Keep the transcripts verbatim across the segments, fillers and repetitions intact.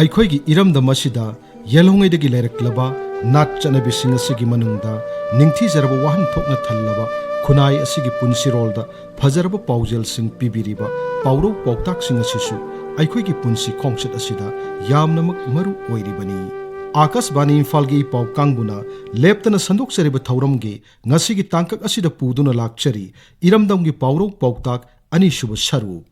ꯑꯩꯈꯣꯏꯒꯤ ꯏꯔꯝꯗꯝ ꯑꯁꯤꯗ ꯌꯦꯜꯍꯧꯉꯩꯗꯒꯤ ꯂꯩꯔꯛꯂꯕ ꯅꯥꯠ ꯆꯠꯅꯕꯤꯁꯤꯡ ꯑꯁꯤꯒꯤ ꯃꯅꯨꯡꯗ ꯅꯤꯡꯊꯤꯖꯔꯕ ꯋꯥꯍꯟꯊꯣꯛꯅ ꯊꯜꯂꯕ ꯈꯨꯟꯅꯥꯏ ꯑꯁꯤꯒꯤ ꯄꯨꯟꯁꯤꯔꯣꯜꯗ ꯐꯖꯔꯕ ꯄꯥꯎꯖꯦꯜꯁꯤꯡ ꯄꯤꯕꯤꯔꯤꯕ ꯄꯥꯎꯔꯧ ꯄꯥꯎꯇꯥꯛꯁꯤꯡ ꯑꯁꯤꯁꯨ ꯑꯩꯈꯣꯏꯒꯤ ꯄꯨꯟꯁꯤ ꯈꯣꯡꯆꯠ ꯑꯁꯤꯗ ꯌꯥꯝꯅꯃꯛ ꯃꯔꯨ ꯑꯣꯏꯔꯤꯕꯅꯤ꯫ ꯑꯥꯀꯥꯁꯕꯥꯅꯤ ꯏꯝꯐꯥꯜꯒꯤ ꯏ ꯄꯥꯎ ꯀꯥꯡꯕꯨꯅ ꯂꯦꯞꯇꯅ ꯁꯟꯗꯣꯛꯆꯔꯤꯕ ꯊꯧꯔꯝꯒꯤ ꯉꯁꯤꯒꯤ ꯇꯥꯡꯀꯛ ꯑꯁꯤꯗ ꯄꯨꯗꯨꯅ ꯂꯥꯛꯆꯔꯤ ꯏꯔꯝꯗꯝꯒꯤ ꯄꯥꯎꯔꯧ ꯄꯥꯎꯇꯥꯛ ꯑꯅꯤꯁꯨꯕ ꯁꯔꯨꯛ꯫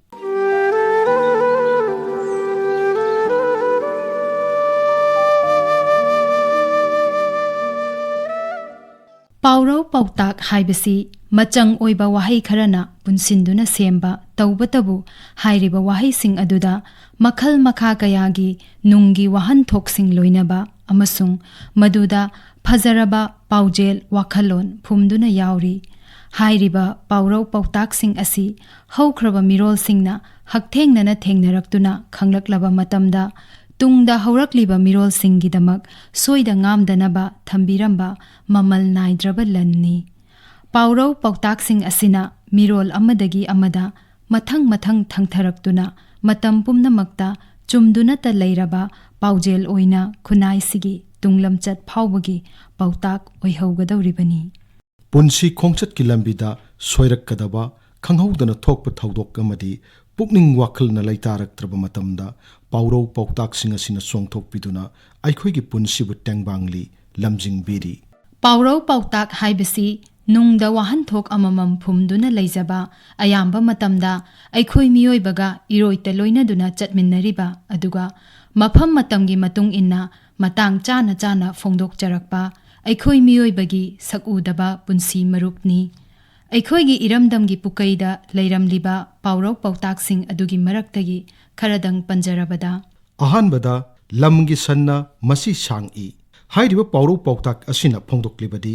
ꯄꯥꯎꯔꯧ ꯄꯥꯎꯇꯥꯛ ꯍꯥꯏꯕꯁꯤ ꯃꯆꯪ ꯑꯣꯏꯕ ꯋꯥꯍꯩ ꯈꯔꯅ ꯄꯨꯟꯁꯤꯟꯗꯨꯅ ꯁꯦꯝꯕ ꯇꯧꯕꯇꯕꯨ, ꯍꯥꯏꯔꯤꯕ ꯋꯥꯍꯩꯁꯤꯡ ꯑꯗꯨꯗ ꯃꯈꯜ ꯃꯈꯥ ꯀꯌꯥꯒꯤ ꯅꯨꯡꯒꯤ ꯋꯥꯍꯟꯊꯣꯛꯁꯤꯡ ꯂꯣꯏꯅꯕ ꯑꯃꯁꯨꯡ ꯃꯗꯨꯗ ꯐꯖꯔꯕ ꯄꯥꯎꯖꯦꯜ ꯋꯥꯈꯜꯂꯣꯟ ꯐꯨꯝꯗꯨꯅ ꯌꯥꯎꯔꯤ꯫ ꯍꯥꯏꯔꯤꯕ ꯄꯥꯎꯔꯧ ꯄꯥꯎꯇꯥꯛꯁꯤꯡ ꯑꯁꯤ ꯍꯧꯈ꯭ꯔꯕ ꯃꯤꯔꯣꯜꯁꯤꯡꯅ ꯍꯛꯊꯦꯡꯅꯅ ꯊꯦꯡꯅꯔꯛꯇꯨꯅ ꯈꯪꯂꯛꯂꯕ ꯃꯇꯝꯗ, ꯇꯨꯡꯗ ꯍꯧꯔꯛꯂꯤꯕ ꯃꯤꯔꯣꯜꯁꯤꯡꯒꯤꯗꯃꯛ ꯁꯣꯏꯗ ꯉꯥꯝꯗꯅꯕ ꯊꯝꯕꯤꯔꯝꯕ ꯃꯃꯜ ꯅꯥꯏꯗ꯭ꯔꯕ ꯂꯟꯅꯤ꯫ ꯄꯥꯎꯔꯧ ꯄꯥꯎꯇꯥꯛꯁꯤꯡ ꯑꯁꯤꯅ ꯃꯤꯔꯣꯜ ꯑꯃꯗꯒꯤ ꯑꯃꯗ ꯃꯊꯪ ꯃꯊꯪ ꯊꯪꯊꯔꯛꯇꯨꯅ ꯃꯇꯝ ꯄꯨꯝꯅꯃꯛꯇ ꯆꯨꯝꯗꯨꯅꯇ ꯂꯩꯔꯕ ꯄꯥꯎꯖꯦꯜ ꯑꯣꯏꯅ ꯈꯨꯟꯅꯥꯏꯁꯤꯒꯤ ꯇꯨꯡꯂꯝꯆꯠ ꯐꯥꯎꯕꯒꯤ ꯄꯥꯎꯇꯥꯛ ꯑꯣꯏꯍꯧꯒꯗꯧꯔꯤꯕꯅꯤ꯫ ꯄꯨꯟꯁꯤ ꯈꯣꯡꯆꯠꯀꯤ ꯂꯝꯕꯤꯗ ꯁꯣꯏꯔꯛꯀꯗꯕ, ꯈꯪꯍꯧꯗꯅ ꯊꯣꯛꯄ ꯊꯧꯗꯣꯛ ꯑꯃꯗꯤ ꯄꯨꯛꯅꯤꯡ ꯋꯥꯈꯜꯅ ꯂꯩꯇꯥꯔꯛꯇ꯭ꯔꯕ ꯃꯇꯝꯗ ꯄꯥꯎꯔꯧ ꯄꯥꯎꯇꯥꯛꯁꯤꯡ ꯑꯁꯤꯅ ꯆꯣꯡꯊꯣꯛꯄꯤꯗꯨꯅ ꯑꯩꯈꯣꯏꯒꯤ ꯄꯨꯟꯁꯤꯕꯨ ꯇꯦꯡꯕꯥꯡꯂꯤ, ꯂꯝꯖꯤꯡꯕꯤꯔꯤ꯫ ꯄꯥꯎꯔꯧ ꯄꯥꯎꯇꯥꯛ ꯍꯥꯏꯕꯁꯤ ꯅꯨꯡꯗ ꯋꯥꯍꯟꯊꯣꯛ ꯑꯃꯃꯝ ꯐꯨꯝꯗꯨꯅ ꯂꯩꯖꯕ, ꯑꯌꯥꯝꯕ ꯃꯇꯝꯗ ꯑꯩꯈꯣꯏ ꯃꯤꯑꯣꯏꯕꯒ ꯏꯔꯣꯏꯇ ꯂꯣꯏꯅꯗꯨꯅ ꯆꯠꯃꯤꯟꯅꯔꯤꯕ, ꯑꯗꯨꯒ ꯃꯐꯝ ꯃꯇꯝꯒꯤ ꯃꯇꯨꯡ ꯏꯟꯅ ꯃꯇꯥꯡ ꯆꯥꯅ ꯆꯥꯅ ꯐꯣꯡꯗꯣꯛꯆꯔꯛꯄ ꯑꯩꯈꯣꯏ ꯃꯤꯑꯣꯏꯕꯒꯤ ꯁꯛꯎꯗꯕ ꯄꯨꯟꯁꯤ ꯃꯔꯨꯞꯅꯤ꯫ ꯑꯩꯈꯣꯏꯒꯤ ꯏꯔꯝꯗꯝꯒꯤ ꯄꯨꯀꯩꯗ ꯂꯩꯔꯝꯂꯤꯕ ꯄꯥꯎꯔꯧ ꯄꯥꯎꯇꯥꯛꯁꯤꯡ ꯑꯗꯨꯒꯤ ꯃꯔꯛꯇꯒꯤ ꯈꯔꯗꯪ ꯄꯟꯖꯔꯕꯗ, ꯑꯍꯥꯟꯕꯗ, "ꯂꯝꯒꯤ ꯁꯟꯅ ꯃꯁꯤ ꯁꯥꯡꯏ" ꯍꯥꯏꯔꯤꯕ ꯄꯥꯎꯔꯧ ꯄꯥꯎꯇꯥꯛ ꯑꯁꯤꯅ ꯐꯣꯡꯗꯣꯛꯂꯤꯕꯗꯤ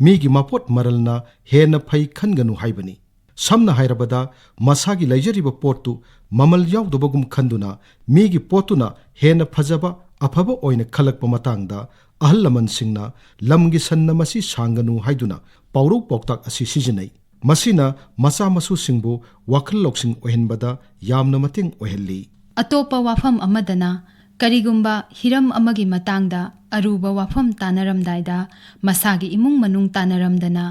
ꯃꯤꯒꯤ ꯃꯄꯣꯠ ꯃꯔꯜꯅ ꯍꯦꯟꯅ ꯐꯩ ꯈꯟꯒꯅꯨ ꯍꯥꯏꯕꯅꯤ꯫ ꯁꯝꯅ ꯍꯥꯏꯔꯕꯗ, ꯃꯁꯥꯒꯤ ꯂꯩꯖꯔꯤꯕ ꯄꯣꯠꯇꯨ ꯃꯃꯜ ꯌꯥꯎꯗꯕꯒꯨꯝ ꯈꯟꯗꯨꯅ ꯃꯤꯒꯤ ꯄꯣꯠꯇꯨꯅ ꯍꯦꯟꯅ ꯐꯖꯕ, ꯑꯐꯕ ꯑꯣꯏꯅ ꯈꯜꯂꯛꯄ ꯃꯇꯥꯡꯗ ꯑꯍꯜ ꯂꯃꯟꯁꯤꯡꯅ "ꯂꯝꯒꯤ ꯁꯟꯅ ꯃꯁꯤ ꯁꯥꯡꯒꯅꯨ" ꯍꯥꯏꯗꯨꯅ ꯄꯥꯎꯔꯧ ꯄꯥꯎꯇꯥꯛ ꯑꯁꯤ ꯁꯤꯖꯤꯟꯅꯩ꯫ ꯃꯁꯤꯅ ꯃꯆꯥ ꯃꯁꯨꯁꯤꯡꯕꯨ ꯋꯥꯈꯜ ꯂꯧꯁꯤꯡ ꯑꯣꯏꯍꯟꯕꯗ ꯌꯥꯝꯅ ꯃꯇꯦꯡ ꯑꯣꯏꯍꯜꯂꯤ꯫ ꯑꯇꯣꯞꯄ ꯋꯥꯐꯝ ꯑꯃꯗꯅ, ꯀꯔꯤꯒꯨꯝꯕ ꯍꯤꯔꯝ ꯑꯃꯒꯤ ꯃꯇꯥꯡꯗ ꯑꯔꯨꯕ ꯋꯥꯐꯝ ꯇꯥꯅꯔꯝꯗꯥꯏꯗ ꯃꯁꯥꯒꯤ ꯏꯃꯨꯡ ꯃꯅꯨꯡ ꯇꯥꯅꯔꯝꯗꯅ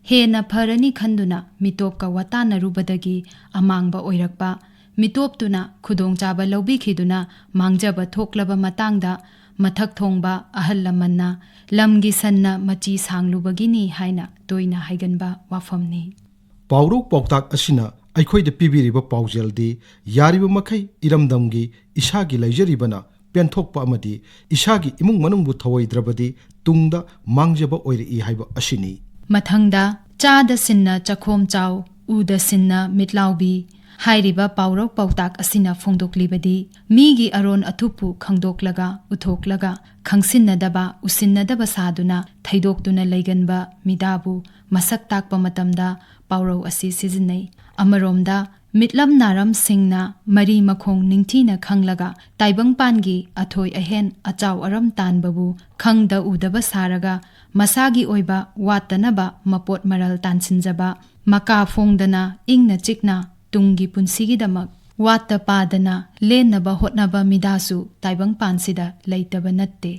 ꯍꯦꯟꯅ ꯐꯔꯅꯤ ꯈꯟꯗꯨꯅ ꯃꯤꯇꯣꯞꯀ ꯋꯥꯇꯥꯅꯔꯨꯕꯗꯒꯤ ꯑꯃꯥꯡꯕ ꯑꯣꯏꯔꯛꯄ, ꯃꯤꯇꯣꯞꯇꯨꯅ ꯈꯨꯗꯣꯡꯆꯥꯕ ꯂꯧꯕꯤꯈꯤꯗꯨꯅ ꯃꯥꯡꯖꯕ ꯊꯣꯛꯂꯕ ꯃꯇꯥꯡꯗ ꯃꯊꯛ ꯊꯣꯡꯕ ꯑꯍꯜ ꯂꯃꯟꯅ "ꯂꯝꯒꯤ ꯁꯟꯅ ꯃꯆꯤ ꯁꯥꯡꯂꯨꯕꯒꯤꯅꯤ" ꯍꯥꯏꯅ ꯇꯣꯏꯅ ꯍꯥꯏꯒꯟꯕ ꯋꯥꯐꯝꯅꯤ꯫ ꯄꯥꯎꯔꯧ ꯄꯥꯎꯇꯥꯛ ꯑꯁꯤꯅ ꯑꯩꯈꯣꯏꯗ ꯄꯤꯕꯤꯔꯤꯕ ꯄꯥꯎꯖꯦꯜꯗꯤ ꯌꯥꯔꯤꯕ ꯃꯈꯩ ꯏꯔꯝꯗꯝꯒꯤ ꯏꯁꯥꯒꯤ ꯂꯩꯖꯔꯤꯕꯅ ꯄꯦꯟꯊꯣꯛꯄ ꯑꯃꯗꯤ ꯏꯁꯥꯒꯤ ꯏꯃꯨꯡ ꯃꯅꯨꯡꯕꯨ ꯊꯧꯑꯣꯏꯗ꯭ꯔꯕꯗꯤ ꯇꯨꯡꯗ ꯃꯥꯡꯖꯕ ꯑꯣꯏꯔꯛꯏ ꯍꯥꯏꯕ ꯑꯁꯤꯅꯤ꯫ ꯃꯊꯪꯗ "ꯆꯥꯗ ꯁꯤꯟꯅ ꯆꯥꯈꯣꯝ ꯆꯥꯎ, ꯎꯗ ꯁꯤꯟꯅ ꯃꯤꯠꯂꯥꯎꯕꯤ" ꯍꯥꯏꯔꯤꯕ ꯄꯥꯎꯔꯧ ꯄꯥꯎꯇꯥꯛ ꯑꯁꯤꯅ ꯐꯣꯡꯗꯣꯛꯂꯤꯕꯗꯤ ꯃꯤꯒꯤ ꯑꯔꯣꯟ ꯑꯊꯨꯞꯄꯨ ꯈꯪꯗꯣꯛꯂꯒ ꯎꯊꯣꯛꯂꯒ ꯈꯪꯁꯤꯟꯅꯗꯕ ꯎꯁꯤꯟꯅꯗꯕ ꯁꯥꯗꯨꯅ ꯊꯩꯗꯣꯛꯇꯨꯅ ꯂꯩꯒꯟꯕ ꯃꯤꯗꯥꯕꯨ ꯃꯁꯛ ꯇꯥꯛꯄ ꯃꯇꯝꯗ ꯄꯥꯎꯔꯧ ꯑꯁꯤ ꯁꯤꯖꯤꯟꯅꯩ꯫ ꯑꯃꯔꯣꯝꯗ ꯃꯤꯠꯂꯝ ꯅꯥꯔꯝꯁꯤꯡꯅ ꯃꯔꯤ ꯃꯈꯣꯡ ꯅꯤꯡꯊꯤꯅ ꯈꯪꯂꯒ ꯇꯥꯏꯕꯪꯄꯥꯟꯒꯤ ꯑꯊꯣꯏ ꯑꯍꯦꯟ ꯑꯆꯥꯎ ꯑꯔꯝ ꯇꯥꯟꯕꯕꯨ ꯈꯪꯗ ꯎꯗꯕ ꯁꯥꯔꯒ ꯃꯁꯥꯒꯤ ꯑꯣꯏꯕ ꯋꯥꯠꯇꯅꯕ ꯃꯄꯣꯠ ꯃꯔꯜ ꯇꯥꯟꯁꯤꯟꯖꯕ, ꯃꯀꯥ ꯐꯣꯡꯗꯅ ꯏꯪꯅ ꯆꯤꯛꯅ ꯇꯨꯡꯒꯤ ꯄꯨꯟꯁꯤꯒꯤꯗꯃꯛ ꯋꯥꯠꯇ ꯄꯥꯗꯅ ꯂꯦꯟꯅꯕ ꯍꯣꯠꯅꯕ ꯃꯤꯗꯥꯁꯨ ꯇꯥꯏꯕꯪꯄꯥꯟꯁꯤꯗ ꯂꯩꯇꯕ ꯅꯠꯇꯦ꯫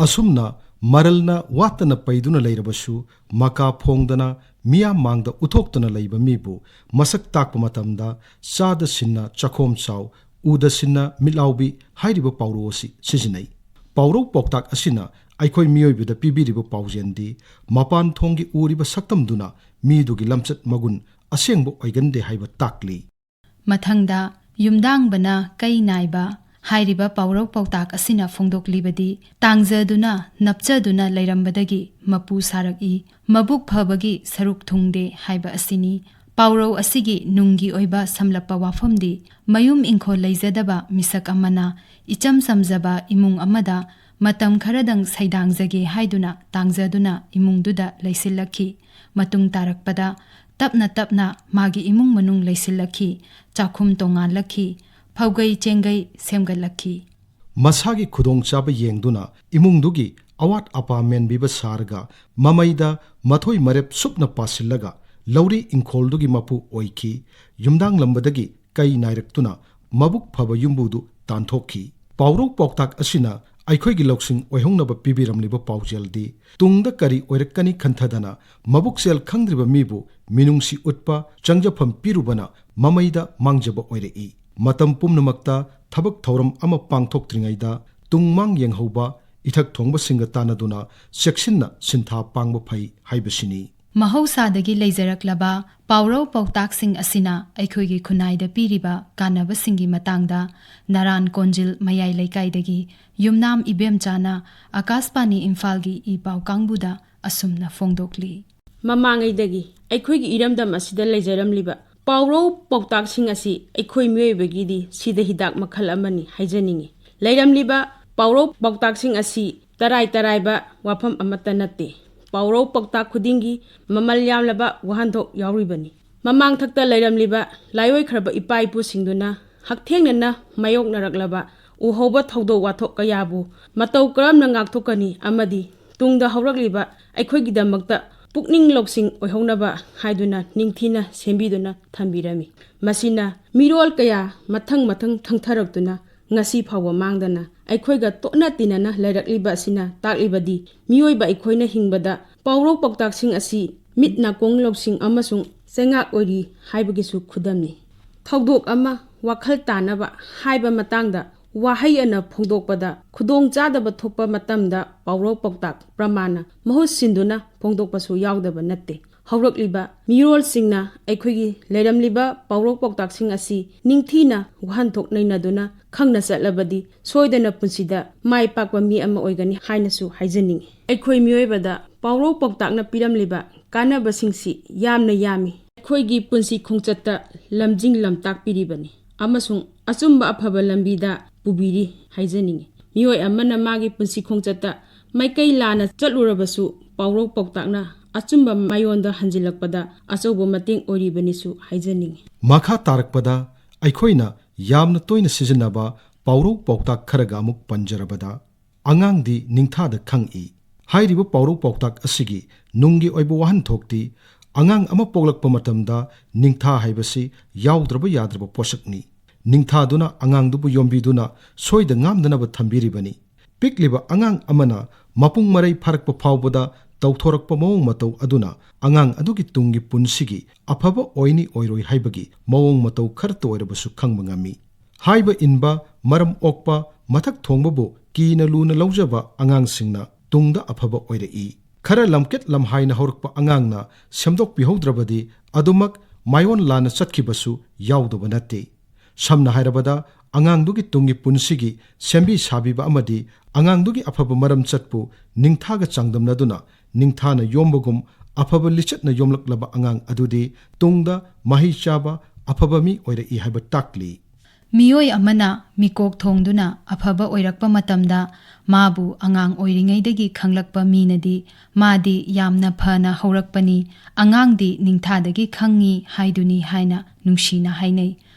ꯑꯁꯨꯝꯅ ꯃꯔꯜꯅ ꯋꯥꯠꯇꯅ ꯄꯩꯗꯨꯅ ꯂꯩꯔꯕꯁꯨ ꯃꯀꯥ ꯐꯣꯡꯗꯅ ꯃꯤꯌꯥꯝ ꯃꯥꯡꯗ ꯎꯠꯊꯣꯛꯇꯨꯅ ꯂꯩꯕ ꯃꯤꯕꯨ ꯃꯁꯛ ꯇꯥꯛꯄ ꯃꯇꯝꯗ "ꯆꯥꯗ ꯁꯤꯟꯅ ꯆꯥꯈꯣꯝ ꯆꯥꯎ, ꯎꯗ ꯁꯤꯟꯅ ꯃꯤꯠꯂꯥꯎꯕꯤ" ꯍꯥꯏꯔꯤꯕ ꯄꯥꯎꯔꯧ ꯑꯁꯤ ꯁꯤꯖꯤꯟꯅꯩ꯫ ꯄꯥꯎꯔꯧ ꯄꯥꯎꯇꯥꯛ ꯑꯁꯤꯅ ꯑꯩꯈꯣꯏ ꯃꯤꯑꯣꯏꯕꯗ ꯄꯤꯕꯤꯔꯤꯕ ꯄꯥꯎꯖꯦꯜꯗꯤ ꯃꯄꯥꯟ ꯊꯣꯡꯒꯤ ꯎꯔꯤꯕ ꯁꯛꯇꯝꯗꯨꯅ ꯃꯤꯗꯨꯒꯤ ꯂꯝꯆꯠ ꯃꯒꯨꯟ ꯑꯁꯦꯡꯕ ꯑꯣꯏꯒꯟꯗꯦ ꯍꯥꯏꯕ ꯇꯥꯛꯂꯤ꯫ ꯃꯊꯪꯗ "ꯌꯨꯝꯗꯥꯡꯕꯅ ꯀꯩ ꯅꯥꯏꯕ" ꯍꯥꯏꯔꯤꯕ ꯄꯥꯎꯔꯧ ꯄꯥꯎꯇꯥꯛ ꯑꯁꯤꯅ ꯐꯣꯡꯗꯣꯛꯂꯤꯕꯗꯤ ꯇꯥꯡꯖꯗꯨꯅ ꯅꯞꯆꯗꯨꯅ ꯂꯩꯔꯝꯕꯗꯒꯤ ꯃꯄꯨ ꯁꯥꯔꯛꯏ, ꯃꯕꯨꯛ ꯐꯕꯒꯤ ꯁꯔꯨꯛ ꯊꯨꯡꯗꯦ ꯍꯥꯏꯕ ꯑꯁꯤꯅꯤ꯫ ꯄꯥꯎꯔꯧ ꯑꯁꯤꯒꯤ ꯅꯨꯡꯒꯤ ꯑꯣꯏꯕ ꯁꯝꯂꯞꯄ ꯋꯥꯐꯝꯗꯤ ꯃꯌꯨꯝ ꯏꯪꯈꯣꯜ ꯂꯩꯖꯗꯕ ꯃꯤꯁꯛ ꯑꯃꯅ ꯏꯆꯝ ꯆꯝꯖꯕ ꯏꯃꯨꯡ ꯑꯃꯗ ꯃꯇꯝ ꯈꯔꯗꯪ ꯁꯩꯗꯥꯡꯖꯒꯦ ꯍꯥꯏꯗꯨꯅ ꯇꯥꯡꯖꯗꯨꯅ ꯏꯃꯨꯡꯗꯨꯗ ꯂꯩꯁꯤꯜꯂꯛꯈꯤ꯫ ꯃꯇꯨꯡ ꯇꯥꯔꯛꯄꯗ ꯇꯞꯅ ꯇꯞꯅ ꯃꯥꯒꯤ ꯏꯃꯨꯡ ꯃꯅꯨꯡ ꯂꯩꯁꯤꯜꯂꯛꯈꯤ, ꯆꯥꯛꯈꯨꯝ ꯇꯣꯉꯥꯜꯂꯛꯈꯤ, ꯐꯧꯒꯩ ꯆꯦꯡꯒꯩ ꯁꯦꯝꯒꯠꯂꯛꯈꯤ꯫ ꯃꯁꯥꯒꯤ ꯈꯨꯗꯣꯡꯆꯥꯕ ꯌꯦꯡꯗꯨꯅ ꯏꯃꯨꯡꯗꯨꯒꯤ ꯑꯋꯥꯠ ꯑꯄꯥ ꯃꯦꯟꯕꯤꯕ ꯁꯥꯔꯒ ꯃꯃꯩꯗ ꯃꯊꯣꯏ ꯃꯔꯦꯞ ꯁꯨꯞꯅ ꯄꯥꯁꯤꯜꯂꯒ ꯂꯧꯔꯤ ꯏꯪꯈꯣꯜꯗꯨꯒꯤ ꯃꯄꯨ ꯑꯣꯏꯈꯤ꯫ ꯌꯨꯝꯗꯥꯡꯂꯝꯕꯗꯒꯤ ꯀꯩ ꯅꯥꯏꯔꯛꯇꯨꯅ ꯃꯕꯨꯛ ꯐꯕ ꯌꯨꯝꯕꯨꯗꯨ ꯇꯥꯟꯊꯣꯛꯈꯤ꯫ ꯄꯥꯎꯔꯧ ꯄꯥꯎꯇꯥꯛ ꯑꯁꯤꯅ ꯑꯩꯈꯣꯏꯒꯤ ꯂꯧꯁꯤꯡ ꯑꯣꯏꯍꯧꯅꯕ ꯄꯤꯕꯤꯔꯝꯂꯤꯕ ꯄꯥꯎꯖꯦꯜꯗꯤ, ꯇꯨꯡꯗ ꯀꯔꯤ ꯑꯣꯏꯔꯛꯀꯅꯤ ꯈꯟꯊꯗꯅ ꯃꯕꯨꯛꯆꯦꯜ ꯈꯪꯗ꯭ꯔꯤꯕ ꯃꯤꯕꯨ ꯃꯤꯅꯨꯡꯁꯤ ꯎꯠꯄ, ꯆꯪꯖꯐꯝ ꯄꯤꯔꯨꯕꯅ ꯃꯃꯩꯗ ꯃꯥꯡꯖꯕ ꯑꯣꯏꯔꯛꯏ꯫ ꯃꯇꯝ ꯄꯨꯝꯅꯃꯛꯇ ꯊꯕꯛ ꯊꯧꯔꯝ ꯑꯃ ꯄꯥꯡꯊꯣꯛꯇ꯭ꯔꯤꯉꯩꯗ ꯇꯨꯡ ꯃꯥꯡ ꯌꯦꯡꯍꯧꯕ, ꯏꯊꯛ ꯊꯣꯡꯕꯁꯤꯡꯒ ꯇꯥꯟꯅꯗꯨꯅ ꯆꯦꯛꯁꯤꯟꯅ ꯁꯤꯟꯊꯥ ꯄꯥꯡꯕ ꯐꯩ ꯍꯥꯏꯕꯁꯤꯅꯤ꯫ ꯃꯍꯧꯁꯥꯗꯒꯤ ꯂꯩꯖꯔꯛꯂꯕ ꯄꯥꯎꯔꯧ ꯄꯥꯎꯇꯥꯛꯁꯤꯡ ꯑꯁꯤꯅ ꯑꯩꯈꯣꯏꯒꯤ ꯈꯨꯟꯅꯥꯏꯗ ꯄꯤꯔꯤꯕ ꯀꯥꯟꯅꯕꯁꯤꯡꯒꯤ ꯃꯇꯥꯡꯗ ꯅꯔꯥꯟ ꯀꯣꯟꯖꯤꯜ ꯃꯌꯥꯏ ꯂꯩꯀꯥꯏꯗꯒꯤ ꯌꯨꯝꯅꯥꯝ ꯏꯕꯦꯝꯆꯥꯅ ꯑꯀꯥꯁꯕꯥꯅꯤ ꯏꯝꯐꯥꯜꯒꯤ ꯏ ꯄꯥꯎ ꯀꯥꯡꯕꯨꯗ ꯑꯁꯨꯝꯅ ꯐꯣꯡꯗꯣꯛꯂꯤ꯫ ꯃꯃꯥꯡꯉꯩꯗꯒꯤ ꯑꯩꯈꯣꯏꯒꯤ ꯏꯔꯝꯗꯝ ꯑꯁꯤꯗ ꯂꯩꯖꯔꯝꯂꯤꯕ ꯄꯥꯎꯔꯧ ꯄꯥꯎꯇꯥꯛꯁꯤꯡ ꯑꯁꯤ ꯑꯩꯈꯣꯏ ꯃꯤꯑꯣꯏꯕꯒꯤꯗꯤ ꯁꯤꯗ ꯍꯤꯗꯥꯛ ꯃꯈꯜ ꯑꯃꯅꯤ ꯍꯥꯏꯖꯅꯤꯡꯏ꯫ ꯂꯩꯔꯝꯂꯤꯕ ꯄꯥꯎꯔꯧ ꯄꯥꯎꯇꯥꯛꯁꯤꯡ ꯑꯁꯤ ꯇꯔꯥꯏ ꯇꯔꯥꯏꯕ ꯋꯥꯐꯝ ꯑꯃꯠꯇ ꯅꯠꯇꯦ꯫ ꯄꯥꯎꯔꯧ ꯄꯥꯎꯇꯥꯛ ꯈꯨꯗꯤꯡꯒꯤ ꯃꯃꯜ ꯌꯥꯝꯂꯕ ꯋꯥꯍꯟꯊꯣꯛ ꯌꯥꯎꯔꯤꯕꯅꯤ꯫ ꯃꯃꯥꯡꯊꯛꯇ ꯂꯩꯔꯝꯂꯤꯕ ꯂꯥꯏꯑꯣꯏꯈ꯭ꯔꯕ ꯏꯄꯥ ꯏꯄꯨꯁꯤꯡꯗꯨꯅ ꯍꯛꯊꯦꯡꯅꯅ ꯃꯥꯌꯣꯛꯅꯔꯛꯂꯕ ꯎꯍꯧꯕ ꯊꯧꯗꯣꯛ ꯋꯥꯊꯣꯛ ꯀꯌꯥꯕꯨ ꯃꯇꯧ ꯀꯔꯝꯅ ꯉꯥꯛꯊꯣꯛꯀꯅꯤ ꯑꯃꯗꯤ ꯇꯨꯡꯗ ꯍꯧꯔꯛꯂꯤꯕ ꯑꯩꯈꯣꯏꯒꯤꯗꯃꯛꯇ ꯄꯨꯛꯅꯤꯡ ꯂꯧꯁꯤꯡ ꯑꯣꯏꯍꯧꯅꯕ ꯍꯥꯏꯗꯨꯅ ꯅꯤꯡꯊꯤꯅ ꯁꯦꯝꯕꯤꯗꯨꯅ ꯊꯝꯕꯤꯔꯝꯃꯤ꯫ ꯃꯁꯤꯅ ꯃꯤꯔꯣꯜ ꯀꯌꯥ ꯃꯊꯪ ꯃꯊꯪ ꯊꯪꯊꯔꯛꯇꯨꯅ ꯉꯁꯤ ꯐꯥꯎꯕ ꯃꯥꯡꯗꯅ ꯑꯩꯈꯣꯏꯒ ꯇꯣꯠꯅ ꯇꯤꯟꯅꯅ ꯂꯩꯔꯛꯂꯤꯕ ꯑꯁꯤꯅ ꯇꯥꯛꯂꯤꯕꯗꯤ, ꯃꯤꯑꯣꯏꯕ ꯑꯩꯈꯣꯏꯅ ꯍꯤꯡꯕꯗ ꯄꯥꯎꯔꯧ ꯄꯥꯎꯇꯥꯛꯁꯤꯡ ꯑꯁꯤ ꯃꯤꯠ ꯅꯥꯀꯣꯡ ꯂꯧꯁꯤꯡ ꯑꯃꯁꯨꯡ ꯆꯩꯉꯥꯛ ꯑꯣꯏꯔꯤ ꯍꯥꯏꯕꯒꯤꯁꯨ ꯈꯨꯗꯝꯅꯤ꯫ ꯊꯧꯗꯣꯛ ꯑꯃ ꯋꯥꯈꯜ ꯇꯥꯅꯕ ꯍꯥꯏꯕ ꯃꯇꯥꯡꯗ ꯋꯥꯍꯩ ꯑꯅ ꯐꯣꯡꯗꯣꯛꯄꯗ ꯈꯨꯗꯣꯡ ꯆꯥꯗꯕ ꯊꯣꯛꯄ ꯃꯇꯝꯗ ꯄꯥꯎꯔꯧ ꯄꯥꯎꯇꯥꯛ ꯄ꯭ꯔꯃꯥꯟꯅ ꯃꯍꯨꯠ ꯁꯤꯟꯗꯨꯅ ꯐꯣꯡꯗꯣꯛꯄꯁꯨ ꯌꯥꯎꯗꯕ ꯅꯠꯇꯦ꯫ ꯍꯧꯔꯛꯂꯤꯕ ꯃꯤꯔꯣꯜꯁꯤꯡꯅ ꯑꯩꯈꯣꯏꯒꯤ ꯂꯩꯔꯝꯂꯤꯕ ꯄꯥꯎꯔꯧ ꯄꯥꯎꯇꯥꯛꯁꯤꯡ ꯑꯁꯤ ꯅꯤꯡꯊꯤꯅ ꯋꯥꯍꯟꯊꯣꯛ ꯅꯩꯅꯗꯨꯅ ꯈꯪꯅ ꯆꯠꯂꯕꯗꯤ ꯁꯣꯏꯗꯅ ꯄꯨꯟꯁꯤꯗ ꯃꯥꯏ ꯄꯥꯛꯄ ꯃꯤ ꯑꯃ ꯑꯣꯏꯒꯅꯤ ꯍꯥꯏꯅꯁꯨ ꯍꯥꯏꯖꯅꯤꯡꯏ꯫ ꯑꯩꯈꯣꯏ ꯃꯤꯑꯣꯏꯕꯗ ꯄꯥꯎꯔꯧ ꯄꯥꯎꯇꯥꯛꯅ ꯄꯤꯔꯝꯂꯤꯕ ꯀꯥꯟꯅꯕꯁꯤꯡꯁꯤ ꯌꯥꯝꯅ ꯌꯥꯝꯃꯤ꯫ ꯑꯩꯈꯣꯏꯒꯤ ꯄꯨꯟꯁꯤ ꯈꯣꯡꯆꯠꯇ ꯂꯝꯖꯤꯡ ꯂꯝꯇꯥꯛꯄꯤꯔꯤꯕꯅꯤ ꯑꯃꯁꯨꯡ ꯑꯆꯨꯝꯕ ꯑꯐꯕ ꯂꯝꯕꯤꯗ ꯄꯨꯕꯤꯔꯤ ꯍꯥꯏꯖꯅꯤꯡꯏ꯫ ꯃꯤꯑꯣꯏ ꯑꯃꯅ ꯃꯥꯒꯤ ꯄꯨꯟꯁꯤ ꯈꯣꯡꯆꯠꯇ ꯃꯥꯏꯀꯩ ꯂꯥꯟꯅ ꯆꯠꯂꯨꯔꯕꯁꯨ ꯄꯥꯎꯔꯧ ꯄꯥꯎꯇꯥꯛꯅ ꯑꯆꯨꯝꯕ ꯃꯥꯏꯌꯣꯟꯗ ꯍꯟꯖꯤꯜꯂꯛꯄꯗ ꯑꯆꯧꯕ ꯃꯇꯦꯡ ꯑꯣꯏꯔꯤꯕꯅꯤꯁꯨ ꯍꯥꯏꯖꯅꯤꯡꯏ꯫ ꯃꯈꯥ ꯇꯥꯔꯛꯄꯗ ꯑꯩꯈꯣꯏꯅ ꯌꯥꯝꯅ ꯇꯣꯏꯅ ꯁꯤꯖꯤꯟꯅꯕ ꯄꯥꯎꯔꯧ ꯄꯥꯎꯇꯥꯛ ꯈꯔꯒ ꯑꯃꯨꯛ ꯄꯟꯖꯔꯕꯗ, "ꯑꯉꯥꯡꯗꯤ ꯅꯤꯡꯊꯥꯗ ꯈꯪꯏ" ꯍꯥꯏꯔꯤꯕ ꯄꯥꯎꯔꯧ ꯄꯥꯎꯇꯥꯛ ꯑꯁꯤꯒꯤ ꯅꯨꯡꯒꯤ ꯑꯣꯏꯕ ꯋꯥꯍꯟꯊꯣꯛꯇꯤ, ꯑꯉꯥꯡ ꯑꯃ ꯄꯣꯛꯂꯛꯄ ꯃꯇꯝꯗ ꯅꯤꯡꯊꯥ ꯍꯥꯏꯕꯁꯤ ꯌꯥꯎꯗ꯭ꯔꯕ ꯌꯥꯗ꯭ꯔꯕ ꯄꯣꯠꯁꯛꯅꯤ꯫ ꯅꯤꯡꯊꯥꯗꯨꯅ ꯑꯉꯥꯡꯗꯨꯕꯨ ꯌꯣꯝꯕꯤꯗꯨꯅ ꯁꯣꯏꯗ ꯉꯥꯝꯗꯅꯕ ꯊꯝꯕꯤꯔꯤꯕꯅꯤ꯫ ꯄꯤꯛꯂꯤꯕ ꯑꯉꯥꯡ ꯑꯃꯅ ꯃꯄꯨꯡ ꯃꯔꯩ ꯐꯥꯔꯛꯄ ꯐꯥꯎꯕꯗ ꯇꯧꯊꯣꯔꯛꯄ ꯃꯑꯣꯡ ꯃꯇꯧ ꯑꯗꯨꯅ ꯑꯉꯥꯡ ꯑꯗꯨꯒꯤ ꯇꯨꯡꯒꯤ ꯄꯨꯟꯁꯤꯒꯤ ꯑꯐꯕ ꯑꯣꯏꯅꯤ ꯑꯣꯏꯔꯣꯏ ꯍꯥꯏꯕꯒꯤ ꯃꯑꯣꯡ ꯃꯇꯧ ꯈꯔꯇ ꯑꯣꯏꯔꯕꯁꯨ ꯈꯪꯕ ꯉꯝꯃꯤ꯫ ꯍꯥꯏꯕ ꯏꯟꯕ, ꯃꯔꯝ ꯑꯣꯛꯄ, ꯃꯊꯛ ꯊꯣꯡꯕꯕꯨ ꯀꯤꯅ ꯂꯨꯅ ꯂꯧꯖꯕ ꯑꯉꯥꯡꯁꯤꯡꯅ ꯇꯨꯡꯗ ꯑꯐꯕ ꯑꯣꯏꯔꯛꯏ꯫ ꯈꯔ ꯂꯝꯀꯦꯠ ꯂꯝꯍꯥꯏꯅ ꯍꯧꯔꯛꯄ ꯑꯉꯥꯡꯅ ꯁꯦꯝꯗꯣꯛꯄꯤꯍꯧꯗ꯭ꯔꯕꯗꯤ ꯑꯗꯨꯃꯛ ꯃꯥꯏꯑꯣꯟ ꯂꯥꯟꯅ ꯆꯠꯈꯤꯕꯁꯨ ꯌꯥꯎꯗꯕ ꯅꯠꯇꯦ꯫ ꯁꯝꯅ ꯍꯥꯏꯔꯕꯗ, ꯑꯉꯥꯡꯗꯨꯒꯤ ꯇꯨꯡꯒꯤ ꯄꯨꯟꯁꯤꯒꯤ ꯁꯦꯝꯕꯤ ꯁꯥꯕꯤꯕ ꯑꯃꯗꯤ ꯑꯉꯥꯡꯗꯨꯒꯤ ꯑꯐꯕ ꯃꯔꯝ ꯆꯠꯄꯨ ꯅꯤꯡꯊꯥꯒ ꯆꯥꯡꯗꯝꯅꯗꯨꯅ ꯅꯤꯡꯊꯥꯅ ꯌꯣꯝꯕꯒꯨꯝ ꯑꯐꯕ ꯂꯤꯆꯠꯅ ꯌꯣꯝꯂꯛꯂꯕ ꯑꯉꯥꯡ ꯑꯗꯨꯗꯤ ꯇꯨꯡꯗ ꯃꯍꯩ ꯆꯥꯕ ꯑꯐꯕ ꯃꯤ ꯑꯣꯏꯔꯛꯏ ꯍꯥꯏꯕ ꯇꯥꯛꯂꯤ꯫ ꯃꯤꯑꯣꯏ ꯑꯃꯅ ꯃꯤꯀꯣꯛ ꯊꯣꯡꯗꯨꯅ ꯑꯐꯕ ꯑꯣꯏꯔꯛꯄ ꯃꯇꯝꯗ ꯃꯥꯕꯨ ꯑꯉꯥꯡ ꯑꯣꯏꯔꯤꯉꯩꯗꯒꯤ ꯈꯪꯂꯛꯄ ꯃꯤꯅꯗꯤ ꯃꯥꯗꯤ ꯌꯥꯝꯅ ꯐꯅ ꯍꯧꯔꯛꯄꯅꯤ, ꯑꯉꯥꯡꯗꯤ ꯅꯤꯡꯊꯥꯗꯒꯤ ꯈꯪꯉꯤ ꯍꯥꯏꯗꯨꯅꯤ ꯍꯥꯏꯅ ꯅꯨꯡꯁꯤꯅ ꯍꯥꯏꯅꯩ꯫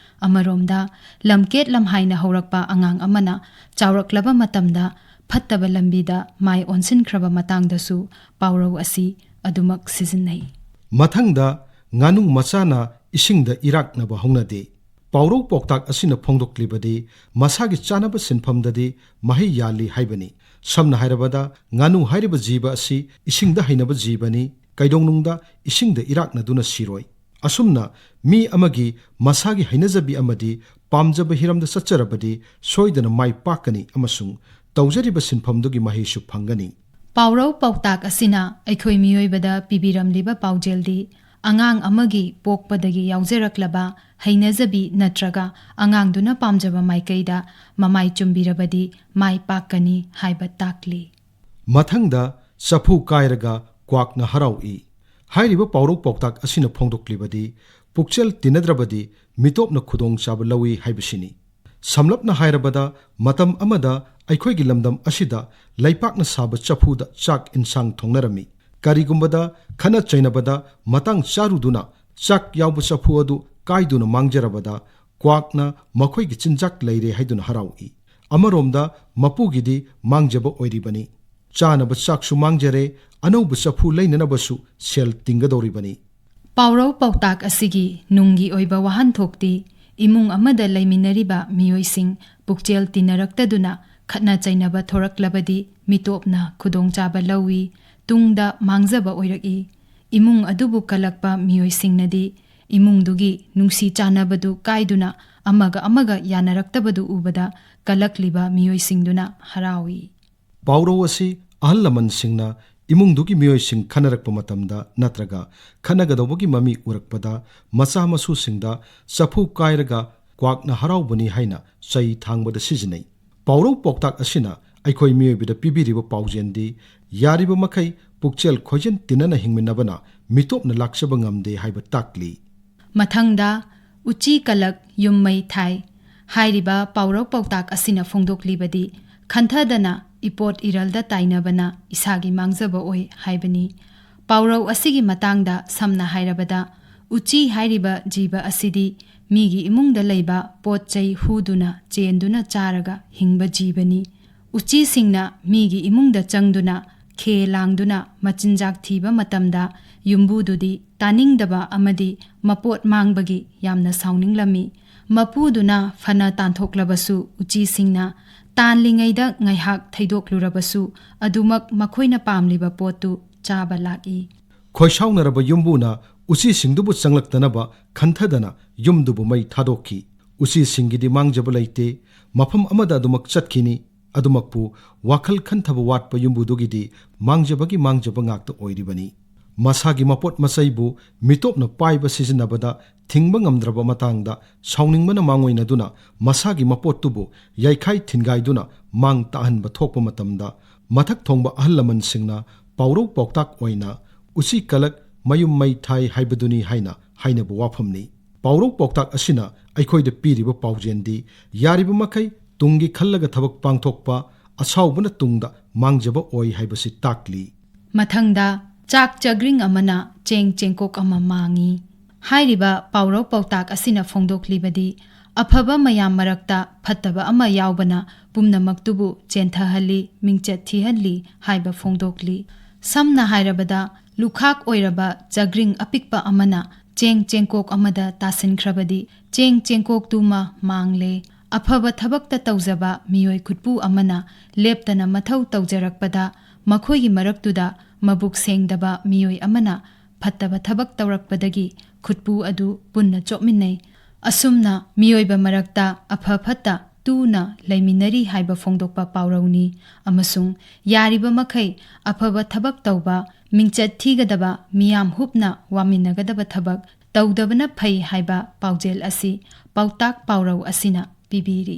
ꯑꯃꯔꯣꯝꯗ, ꯂꯝꯀꯦꯠ ꯂꯝꯍꯥꯏꯅ ꯍꯧꯔꯛꯄ ꯑꯉꯥꯡ ꯑꯃꯅ ꯆꯥꯎꯔꯛꯂꯕ ꯃꯇꯝꯗ ꯐꯠꯇꯕ ꯂꯝꯕꯤꯗ ꯃꯥꯏ ꯑꯣꯟꯁꯤꯟꯈ꯭ꯔꯕ ꯃꯇꯥꯡꯗꯁꯨ ꯄꯥꯎꯔꯧ ꯑꯁꯤ ꯑꯗꯨꯃꯛ ꯁꯤꯖꯤꯟꯅꯩ꯫ ꯃꯊꯪꯗ, ꯉꯥꯅꯨ ꯃꯆꯥꯅ ꯏꯁꯤꯡꯗ ꯏꯔꯥꯛꯅꯕ ꯍꯧꯅꯗꯦ꯫ ꯄꯥꯎꯔꯧ ꯄꯥꯎꯇꯥꯛ ꯑꯁꯤꯅ ꯐꯣꯡꯗꯣꯛꯂꯤꯕꯗꯤ ꯃꯁꯥꯒꯤ ꯆꯥꯅꯕ ꯁꯤꯟꯐꯝꯗꯗꯤ ꯃꯍꯩ ꯌꯥꯜꯂꯤ ꯍꯥꯏꯕꯅꯤ꯫ ꯁꯝꯅ ꯍꯥꯏꯔꯕꯗ, ꯉꯥꯅꯨ ꯍꯥꯏꯔꯤꯕ ꯖꯤꯕ ꯑꯁꯤ ꯏꯁꯤꯡꯗ ꯍꯩꯅꯕ ꯖꯤꯕꯅꯤ, ꯀꯩꯗꯧꯅꯨꯡꯗ ꯏꯁꯤꯡꯗ ꯏꯔꯥꯛꯅꯗꯨꯅ ꯁꯤꯔꯣꯏ꯫ ꯑꯁꯨꯝꯅ ꯃꯤ ꯑꯃꯒꯤ ꯃꯁꯥꯒꯤ ꯍꯩꯅꯖꯕꯤ ꯑꯃꯗꯤ ꯄꯥꯝꯖꯕ ꯍꯤꯔꯝꯗ ꯆꯠꯆꯔꯕꯗꯤ ꯁꯣꯏꯗꯅ ꯃꯥꯏ ꯄꯥꯛꯀꯅꯤ ꯑꯃꯁꯨꯡ ꯇꯧꯖꯔꯤꯕ ꯁꯤꯟꯐꯝꯗꯨꯒꯤ ꯃꯍꯩꯁꯨ ꯐꯪꯒꯅꯤ꯫ ꯄꯥꯎꯔꯧ ꯄꯥꯎꯇꯥꯛ ꯑꯁꯤꯅ ꯑꯩꯈꯣꯏ ꯃꯤꯑꯣꯏꯕꯗ ꯄꯤꯕꯤꯔꯝꯂꯤꯕ ꯄꯥꯎꯖꯦꯜꯗꯤ ꯑꯉꯥꯡ ꯑꯃꯒꯤ ꯄꯣꯛꯄꯗꯒꯤ ꯌꯥꯎꯖꯔꯛꯂꯕ ꯍꯩꯅꯖꯕꯤ ꯅꯠꯇ꯭ꯔꯒ ꯑꯉꯥꯡꯗꯨꯅ ꯄꯥꯝꯖꯕ ꯃꯥꯏꯀꯩꯗ ꯃꯃꯥꯏ ꯆꯨꯝꯕꯤꯔꯕꯗꯤ ꯃꯥꯏ ꯄꯥꯛꯀꯅꯤ ꯍꯥꯏꯕ ꯇꯥꯛꯂꯤ꯫ ꯃꯊꯪꯗ, ꯆꯐꯨ ꯀꯥꯏꯔꯒ ꯀ꯭ꯋꯥꯛꯅ ꯍꯔꯥꯎꯏ꯫ ꯍꯥꯏꯔꯤꯕ ꯄꯥꯎꯔꯧ ꯄꯥꯎꯇꯥꯛ ꯑꯁꯤꯅ ꯐꯣꯡꯗꯣꯛꯂꯤꯕꯗꯤ ꯄꯨꯛꯆꯦꯜ ꯇꯤꯟꯅꯗ꯭ꯔꯕꯗꯤ ꯃꯤꯇꯣꯞꯅ ꯈꯨꯗꯣꯡꯆꯥꯕ ꯂꯧꯏ ꯍꯥꯏꯕꯁꯤꯅꯤ꯫ ꯁꯝꯂꯞꯅ ꯍꯥꯏꯔꯕꯗ, ꯃꯇꯝ ꯑꯃꯗ ꯑꯩꯈꯣꯏꯒꯤ ꯂꯝꯗꯝ ꯑꯁꯤꯗ ꯂꯩꯄꯥꯛꯅ ꯁꯥꯕ ꯆꯐꯨꯗ ꯆꯥꯛ ꯏꯟꯁꯥꯡ ꯊꯣꯡꯅꯔꯝꯃꯤ꯫ ꯀꯔꯤꯒꯨꯝꯕꯗ ꯈꯠꯅ ꯆꯩꯅꯕꯗ ꯃꯇꯥꯡ ꯆꯥꯔꯨꯗꯨꯅ ꯆꯥꯛ ꯌꯥꯎꯕ ꯆꯐꯨ ꯑꯗꯨ ꯀꯥꯏꯗꯨꯅ ꯃꯥꯡꯖꯔꯕꯗ ꯀ꯭ꯋꯥꯛꯅ ꯃꯈꯣꯏꯒꯤ ꯆꯤꯟꯖꯥꯛ ꯂꯩꯔꯦ ꯍꯥꯏꯗꯨꯅ ꯍꯔꯥꯎꯏ꯫ ꯑꯃꯔꯣꯝꯗ ꯃꯄꯨꯒꯤꯗꯤ ꯃꯥꯡꯖꯕ ꯑꯣꯏꯔꯤꯕꯅꯤ꯫ ꯆꯥꯅꯕ ꯆꯥꯛꯁꯨ ꯃꯥꯡꯖꯔꯦ, ꯑꯅꯧꯕ ꯆꯐꯨ ꯂꯩꯅꯅꯕꯁꯨ ꯁꯦꯜ ꯇꯤꯡꯒꯗꯧꯔꯤꯕꯅꯤ꯫ ꯄꯥꯎꯔꯧ ꯄꯥꯎꯇꯥꯛ ꯑꯁꯤꯒꯤ ꯅꯨꯡꯒꯤ ꯑꯣꯏꯕ ꯋꯥꯍꯟꯊꯣꯛꯇꯤ ꯏꯃꯨꯡ ꯑꯃꯗ ꯂꯩꯃꯤꯟꯅꯔꯤꯕ ꯃꯤꯑꯣꯏꯁꯤꯡ ꯄꯨꯛꯆꯦꯜ ꯇꯤꯟꯅꯔꯛꯇꯗꯨꯅ ꯈꯠꯅ ꯆꯩꯅꯕ ꯊꯣꯔꯛꯂꯕꯗꯤ ꯃꯤꯇꯣꯞꯅ ꯈꯨꯗꯣꯡꯆꯥꯕ ꯂꯧꯏ, ꯇꯨꯡꯗ ꯃꯥꯡꯖꯕ ꯑꯣꯏꯔꯛꯏ꯫ ꯏꯃꯨꯡ ꯑꯗꯨꯕꯨ ꯀꯜꯂꯛꯄ ꯃꯤꯑꯣꯏꯁꯤꯡꯅꯗꯤ ꯏꯃꯨꯡꯗꯨꯒꯤ ꯅꯨꯡꯁꯤ ꯆꯥꯟꯅꯕꯗꯨ ꯀꯥꯏꯗꯨꯅ ꯑꯃꯒ ꯑꯃꯒ ꯌꯥꯅꯔꯛꯇꯕꯗꯨ ꯎꯕꯗ ꯀꯜꯂꯛꯂꯤꯕ ꯃꯤꯑꯣꯏꯁꯤꯡꯗꯨꯅ ꯍꯔꯥꯎꯏ꯫ ꯄꯥꯎꯔꯧ ꯑꯁꯤ ꯑꯍꯜ ꯂꯃꯟꯁꯤꯡꯅ ꯏꯃꯨꯡꯗꯨꯒꯤ ꯃꯤꯑꯣꯏꯁꯤꯡ ꯈꯟꯅꯔꯛꯄ ꯃꯇꯝꯗ ꯅꯠꯇ꯭ꯔꯒ ꯈꯠꯅꯒꯗꯧꯕꯒꯤ ꯃꯃꯤ ꯎꯔꯛꯄꯗ ꯃꯆꯥ ꯃꯁꯨꯁꯤꯡꯗ ꯆꯐꯨ ꯀꯥꯏꯔꯒ ꯀ꯭ꯋꯥꯛꯅ ꯍꯔꯥꯎꯕꯅꯤ ꯍꯥꯏꯅ ꯆꯩ ꯊꯥꯡꯕꯗ ꯁꯤꯖꯤꯟꯅꯩ꯫ ꯄꯥꯎꯔꯧ ꯄꯥꯎꯇꯥꯛ ꯑꯁꯤꯅ ꯑꯩꯈꯣꯏ ꯃꯤꯑꯣꯏꯕꯗ ꯄꯤꯕꯤꯔꯤꯕ ꯄꯥꯎꯖꯦꯜꯗꯤ ꯌꯥꯔꯤꯕ ꯃꯈꯩ ꯄꯨꯛꯆꯦꯜ ꯈꯣꯏꯖꯟ ꯇꯤꯟꯅꯅ ꯍꯤꯡꯃꯤꯟꯅꯕꯅ ꯃꯤꯇꯣꯞꯅ ꯂꯥꯛꯆꯕ ꯉꯝꯗꯦ ꯍꯥꯏꯕ ꯇꯥꯛꯂꯤ꯫ ꯃꯊꯪꯗ, ꯎꯆꯤ ꯀꯂꯛ ꯌꯨꯝ ꯃꯩ ꯊꯥꯏ ꯍꯥꯏꯔꯤꯕ ꯄꯥꯎꯔꯧ ꯄꯥꯎꯇꯥꯛ ꯑꯁꯤꯅ ꯐꯣꯡꯗꯣꯛꯂꯤꯕꯗꯤ ꯈꯟꯊꯗꯅ ꯏꯄꯣꯠ ꯏꯔꯜꯗ ꯇꯥꯏꯅꯕꯅ ꯏꯁꯥꯒꯤ ꯃꯥꯡꯖꯕ ꯑꯣꯏ ꯍꯥꯏꯕꯅꯤ꯫ ꯄꯥꯎꯔꯧ ꯑꯁꯤꯒꯤ ꯃꯇꯥꯡꯗ ꯁꯝꯅ ꯍꯥꯏꯔꯕꯗ, ꯎꯆꯤ ꯍꯥꯏꯔꯤꯕ ꯖꯤꯕ ꯑꯁꯤꯗꯤ ꯃꯤꯒꯤ ꯏꯃꯨꯡꯗ ꯂꯩꯕ ꯄꯣꯠ ꯆꯩ ꯍꯨꯗꯨꯅ ꯆꯦꯟꯗꯨꯅ ꯆꯥꯔꯒ ꯍꯤꯡꯕ ꯖꯤꯕꯅꯤ꯫ ꯎꯆꯤꯁꯤꯡꯅ ꯃꯤꯒꯤ ꯏꯃꯨꯡꯗ ꯆꯪꯗꯨꯅ ꯈꯦ ꯂꯥꯡꯗꯨꯅ ꯃꯆꯤꯟꯖꯥꯛ ꯊꯤꯕ ꯃꯇꯝꯗ ꯌꯨꯝꯕꯨꯗꯨꯗꯤ ꯇꯥꯅꯤꯡꯗꯕ ꯑꯃꯗꯤ ꯃꯄꯣꯠ ꯃꯥꯡꯕꯒꯤ ꯌꯥꯝꯅ ꯁꯥꯎꯅꯤꯡꯂꯝꯃꯤ꯫ ꯃꯄꯨꯗꯨꯅ ꯐꯅ ꯇꯥꯟꯊꯣꯛꯂꯕꯁꯨ ꯎꯆꯤꯁꯤꯡꯅ ꯇꯥꯟꯂꯤꯉꯩꯗ ꯉꯥꯏꯍꯥꯛ ꯊꯩꯗꯣꯛꯂꯨꯔꯕꯁꯨ ꯑꯗꯨꯃꯛ ꯃꯈꯣꯏꯅ ꯄꯥꯝꯂꯤꯕ ꯄꯣꯠꯇꯨ ꯆꯥꯕ ꯂꯥꯛꯏ꯫ ꯈꯣꯏꯁꯥꯎꯅꯔꯕ ꯌꯨꯝꯕꯨꯅ ꯎꯆꯤꯁꯤꯡꯗꯨꯕꯨ ꯆꯪꯂꯛꯇꯅꯕ ꯈꯟꯊꯗꯅ ꯌꯨꯝꯗꯨꯕꯨ ꯃꯩ ꯊꯥꯗꯣꯛꯈꯤ꯫ ꯎꯆꯤꯁꯤꯡꯒꯤꯗꯤ ꯃꯥꯡꯖꯕ ꯂꯩꯇꯦ, ꯃꯐꯝ ꯑꯃꯗ ꯑꯗꯨꯃꯛ ꯆꯠꯈꯤꯅꯤ꯫ ꯑꯗꯨꯃꯛꯄꯨ ꯋꯥꯈꯜ ꯈꯟꯊꯕ ꯋꯥꯠꯄ ꯌꯨꯝꯕꯨꯗꯨꯒꯤꯗꯤ ꯃꯥꯡꯖꯕꯒꯤ ꯃꯥꯡꯖꯕ ꯉꯥꯛꯇ ꯑꯣꯏꯔꯤꯕꯅꯤ꯫ ꯃꯁꯥꯒꯤ ꯃꯄꯣꯠ ꯃꯆꯩꯕꯨ ꯃꯤꯇꯣꯞꯅ ꯄꯥꯏꯕ ꯁꯤꯖꯤꯟꯅꯕꯗ ꯊꯤꯡꯕ ꯉꯝꯗ꯭ꯔꯕ ꯃꯇꯥꯡꯗ ꯁꯥꯎꯅꯤꯡꯕꯅ ꯃꯥꯡꯑꯣꯏꯅꯗꯨꯅ ꯃꯁꯥꯒꯤ ꯃꯄꯣꯠꯇꯨꯕꯨ ꯌꯩꯈꯥꯏ ꯊꯤꯟꯒꯥꯏꯗꯨꯅ ꯃꯥꯡ ꯇꯥꯍꯟꯕ ꯊꯣꯛꯄ ꯃꯇꯝꯗ ꯃꯊꯛ ꯊꯣꯡꯕ ꯑꯍꯜ ꯂꯃꯟꯁꯤꯡꯅ ꯄꯥꯎꯔꯧ ꯄꯥꯎꯇꯥꯛ ꯑꯣꯏꯅ "ꯎꯆꯤ ꯀꯂꯛ ꯃꯌꯨꯝ ꯃꯩ ꯊꯥꯏ" ꯍꯥꯏꯕꯗꯨꯅꯤ ꯍꯥꯏꯅ ꯍꯥꯏꯅꯕ ꯋꯥꯐꯝꯅꯤ꯫ ꯄꯥꯎꯔꯧ ꯄꯥꯎꯇꯥꯛ ꯑꯁꯤꯅ ꯑꯩꯈꯣꯏꯗ ꯄꯤꯔꯤꯕ ꯄꯥꯎꯖꯦꯜꯗꯤ ꯌꯥꯔꯤꯕ ꯃꯈꯩ ꯇꯨꯡꯒꯤ ꯈꯜꯂꯒ ꯊꯕꯛ ꯄꯥꯡꯊꯣꯛꯄ, ꯑꯁꯥꯎꯕꯅ ꯇꯨꯡꯗ ꯃꯥꯡꯖꯕ ꯑꯣꯏ ꯍꯥꯏꯕꯁꯤ ꯇꯥꯛꯂꯤ꯫ ꯃꯊꯪꯗ, ꯆꯥꯛ ꯆꯒ꯭ꯔꯤꯡ ꯑꯃꯅ ꯆꯦꯡ ꯆꯦꯡꯀꯣꯛ ꯑꯃ ꯃꯥꯡꯏ ꯍꯥꯏꯔꯤꯕ ꯄꯥꯎꯔꯧ ꯄꯥꯎꯇꯥꯛ ꯑꯁꯤꯅ ꯐꯣꯡꯗꯣꯛꯂꯤꯕꯗꯤ ꯑꯐꯕ ꯃꯌꯥꯝ ꯃꯔꯛꯇ ꯐꯠꯇꯕ ꯑꯃ ꯌꯥꯎꯕꯅ ꯄꯨꯝꯅꯃꯛꯇꯨꯕꯨ ꯆꯦꯟꯊꯍꯜꯂꯤ, ꯃꯤꯡꯆꯠ ꯊꯤꯍꯜꯂꯤ ꯍꯥꯏꯕ ꯐꯣꯡꯗꯣꯛꯂꯤ꯫ ꯁꯝꯅ ꯍꯥꯏꯔꯕꯗ, ꯂꯨꯈꯥꯛ ꯑꯣꯏꯔꯕ ꯆꯒ꯭ꯔꯤꯡ ꯑꯄꯤꯛꯄ ꯑꯃꯅ ꯆꯦꯡ ꯆꯦꯡꯀꯣꯛ ꯑꯃꯗ ꯇꯥꯁꯤꯟꯈ꯭ꯔꯕꯗꯤ ꯆꯦꯡ ꯆꯦꯡꯀꯣꯛꯇꯨꯃ ꯃꯥꯡꯂꯦ꯫ ꯑꯐꯕ ꯊꯕꯛꯇ ꯇꯧꯖꯕ ꯃꯤꯑꯣꯏ ꯈꯨꯠꯄꯨ ꯑꯃꯅ ꯂꯦꯞꯇꯅ ꯃꯊꯧ ꯇꯧꯖꯔꯛꯄꯗ ꯃꯈꯣꯏꯒꯤ ꯃꯔꯛꯇꯨꯗ ꯃꯕꯨꯛ ꯁꯦꯡꯗꯕ ꯃꯤꯑꯣꯏ ꯑꯃꯅ ꯐꯠꯇꯕ ꯊꯕꯛ ꯇꯧꯔꯛꯄꯗꯒꯤ ꯈꯨꯠꯄꯨ ꯑꯗꯨ ꯄꯨꯟꯅ ꯆꯣꯞꯃꯤꯟꯅꯩ꯫ ꯑꯁꯨꯝꯅ ꯃꯤꯑꯣꯏꯕ ꯃꯔꯛꯇ ꯑꯐ ꯐꯠꯇ ꯇꯨꯅ ꯂꯩꯃꯤꯟꯅꯔꯤ ꯍꯥꯏꯕ ꯐꯣꯡꯗꯣꯛꯄ ꯄꯥꯎꯔꯧꯅꯤ꯫ ꯑꯃꯁꯨꯡ ꯌꯥꯔꯤꯕ ꯃꯈꯩ ꯑꯐꯕ ꯊꯕꯛ ꯇꯧꯕ, ꯃꯤꯡꯆꯠ ꯊꯤꯒꯗꯕ, ꯃꯤꯌꯥꯝ ꯍꯨꯞꯅ ꯋꯥꯃꯤꯟꯅꯒꯗꯕ ꯊꯕꯛ ꯇꯧꯗꯕꯅ ꯐꯩ ꯍꯥꯏꯕ ꯄꯥꯎꯖꯦꯜ ꯑꯁꯤ ꯄꯥꯎꯇꯥꯛ ꯄꯥꯎꯔꯧ ꯑꯁꯤꯅ ꯄꯤꯕꯤꯔꯤ꯫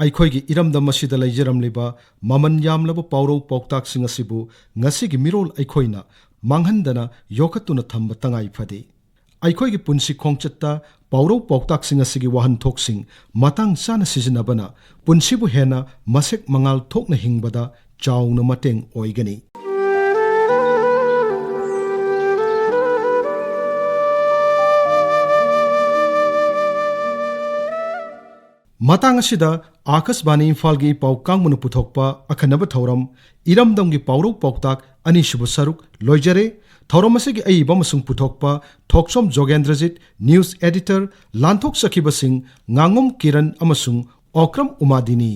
ꯑꯩꯈꯣꯏꯒꯤ ꯏꯔꯝꯗꯝ ꯑꯁꯤꯗ ꯂꯩꯖꯔꯝꯂꯤꯕ ꯃꯃꯜ ꯌꯥꯝꯂꯕ ꯄꯥꯎꯔꯧ ꯄꯥꯎꯇꯥꯛꯁꯤꯡ ꯑꯁꯤꯕꯨ ꯉꯁꯤꯒꯤ ꯃꯤꯔꯣꯜ ꯑꯩꯈꯣꯏꯅ ꯃꯥꯡꯍꯟꯗꯅ ꯌꯣꯛꯈꯠꯇꯨꯅ ꯊꯝꯕ ꯇꯉꯥꯏ ꯐꯗꯦ꯫ ꯑꯩꯈꯣꯏꯒꯤ ꯄꯨꯟꯁꯤ ꯈꯣꯡꯆꯠꯇ ꯄꯥꯎꯔꯧ ꯄꯥꯎꯇꯥꯛꯁꯤꯡ ꯑꯁꯤꯒꯤ ꯋꯥꯍꯟꯊꯣꯛꯁꯤꯡ ꯃꯇꯥꯡ ꯆꯥꯅ ꯁꯤꯖꯤꯟꯅꯕꯅ ꯄꯨꯟꯁꯤꯕꯨ ꯍꯦꯟꯅ ꯃꯁꯦꯛ ꯃꯉꯥꯜ ꯊꯣꯛꯅ ꯍꯤꯡꯕꯗ ꯆꯥꯎꯅ ꯃꯇꯦꯡ ꯑꯣꯏꯒꯅꯤ꯫ ꯃꯇꯥꯡ ꯑꯁꯤꯗ ꯑꯥꯀꯥꯁꯕꯥꯅꯤ ꯏꯝꯐꯥꯜꯒꯤ ꯄꯥꯎ ꯀꯥꯡꯕꯨꯅ ꯄꯨꯊꯣꯛꯄ ꯑꯈꯟꯅꯕ ꯊꯧꯔꯝ ꯏꯔꯝꯗꯝꯒꯤ ꯄꯥꯎꯔꯧ ꯄꯥꯎꯇꯥꯛ ꯑꯅꯤꯁꯨꯕ ꯁꯔꯨꯛ ꯂꯣꯏꯖꯔꯦ꯫ ꯊꯧꯔꯝ ꯑꯁꯤꯒꯤ ꯑꯏꯕ ꯑꯃꯁꯨꯡ ꯄꯨꯊꯣꯛꯄ ꯊꯣꯛꯆꯣꯝ ꯖꯣꯒꯦꯟꯗ꯭ꯔꯖꯤꯠ, ꯅ꯭ꯌꯨꯁ ꯑꯦꯗꯤꯇꯔ ꯂꯥꯟꯊꯣꯛꯆꯈꯤꯕꯁꯤꯡ ꯉꯥꯉꯣꯝ ꯀꯤꯔꯟ ꯑꯃꯁꯨꯡ ꯑꯣꯀ꯭ꯔꯝ ꯎꯃꯥꯗꯤꯅꯤ꯫